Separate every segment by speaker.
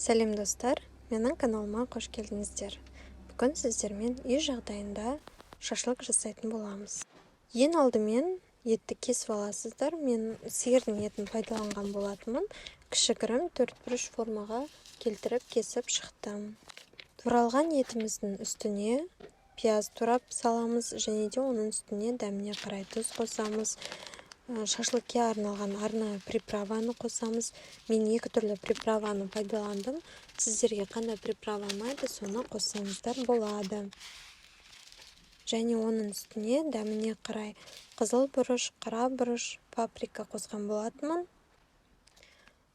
Speaker 1: Сәлем, достар! Менің каналыма қош келдіңіздер. Бүгін сіздермен үй жағдайында шашлык жасайтын боламыз. Ең алдымен етті кесіп аласыздар. Мен сиырдың етін пайдаланған болатынмын. Кішігірім төртбұрыш формаға келтіріп кесіп шықтым. Туралған етіміздің үстіне пияз турап саламыз және де оның үстіне дәміне қарай тұз қосамыз. Шашлыкке арналған арнайы приправаны қосамыз. Мен екі түрлі приправаны пайдаландым. Сіздерге қандай приправа ұнайды, соны қоссаңыздар болады. Және оның үстіне дәміне қарай қызыл бұрыш, қара бұрыш, паприка қосқан болатынмын.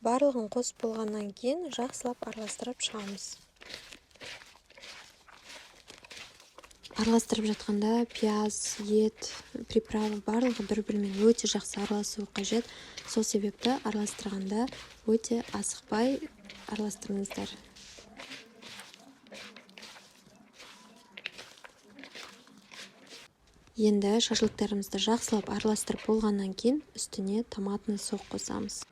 Speaker 1: Барлығын қосып болғаннан кейін жақсылап араластырып шығамыз. Араластырып жатқанда пияз, ет, приправа барлығы бір-бірімен өте жақсы араласуы қажет. Сол себепті араластырғанда өте асықпай араластырыңыздар. Енді шашлыктарымызды жақсылап араластырып болғаннан кейін үстіне томатный сок қосамыз.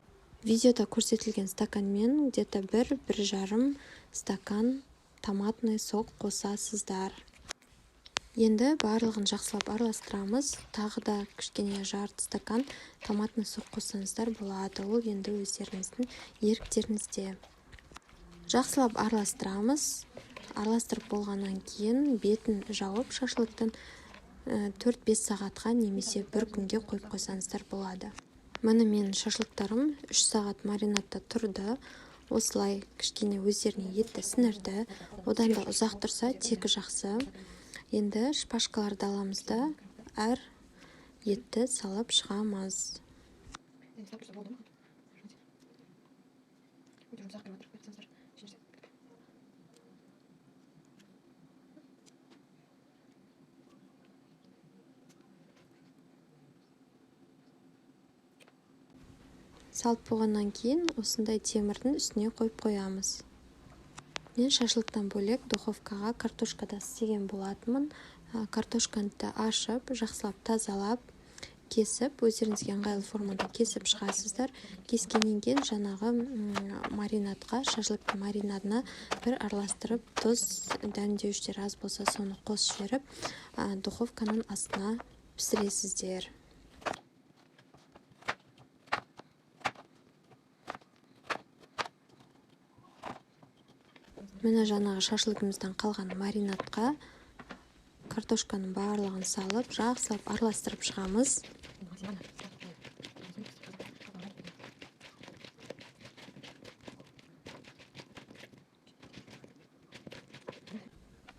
Speaker 1: Видеода көрсетілген стаканмен где-то бір, бір жарым стакан томатный сок қосасыздар. Енді барлығын жақсылап араластырамыз. Тағы да кішкене жарты стакан томатный сок қоссаңыздар болады. Ол енді өздеріңіздің еріктеріңізде. Жақсылап араластырамыз. Араластырып болғаннан кейін бетін жауып шашлыктың 4-5 сағатқа немесе бір күнге қойып қойсаңыздар болады. Міне, менің шашлыктарым 3 сағат маринадта тұрды. Осылай кішкене өздеріне етті сіңірді. Одан да ұзақ тұрса тегі жақсы. Енді шпажкаларды аламыз да, әр етті салып шығамыз. Салып болғаннан кейін осындай темірдің үстіне қойып қоямыз. Мен шашлыктан бөлек духовкаға картошка да істеген болатынмын. Картошканы да ашып, жақсылап тазалап, кесіп, өздеріңізге ыңғайлы формада кесіп шығасыздар. Кескеннен кейін жаңағы маринадқа, шашлыктың маринадына бір араластырып, тұз, дәмдеуіштер аз болса, соны қосып жіберіп, духовканың астына пісіресіздер. Міне, жаңағы шашлыгымыздан қалған маринадқа картошканың барлығын салып, жақсылап араластырып шығамыз.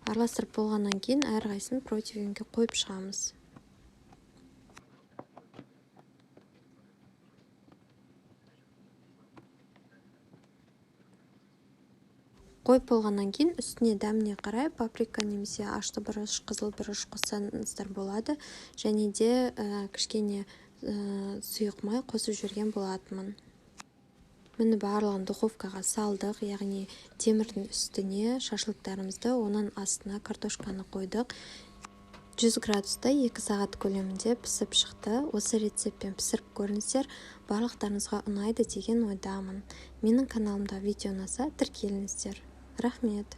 Speaker 1: Араластырып болғаннан кейін әрқайсысын противеньге қойып шығамыз. Қойып болғаннан кейін үстіне дәміне қарай паприка немесе ашты бұрыш, қызыл бұрыш қоссаңыздар болады. Және де кішкене сұйық май қосып жіберген болатынмын. Міне, барлығын духовкаға салдық, яғни темірдің үстіне шашлыктарымызды, оның астына картошканы қойдық. 100 градуста 2 сағат көлемінде пісіп шықты. Осы рецептпен пісіріп көріңіздер, барлықтарыңызға ұнайды деген ойдамын. Менің каналымда видео ұнаса, тіркеліңіздер. Рахмет.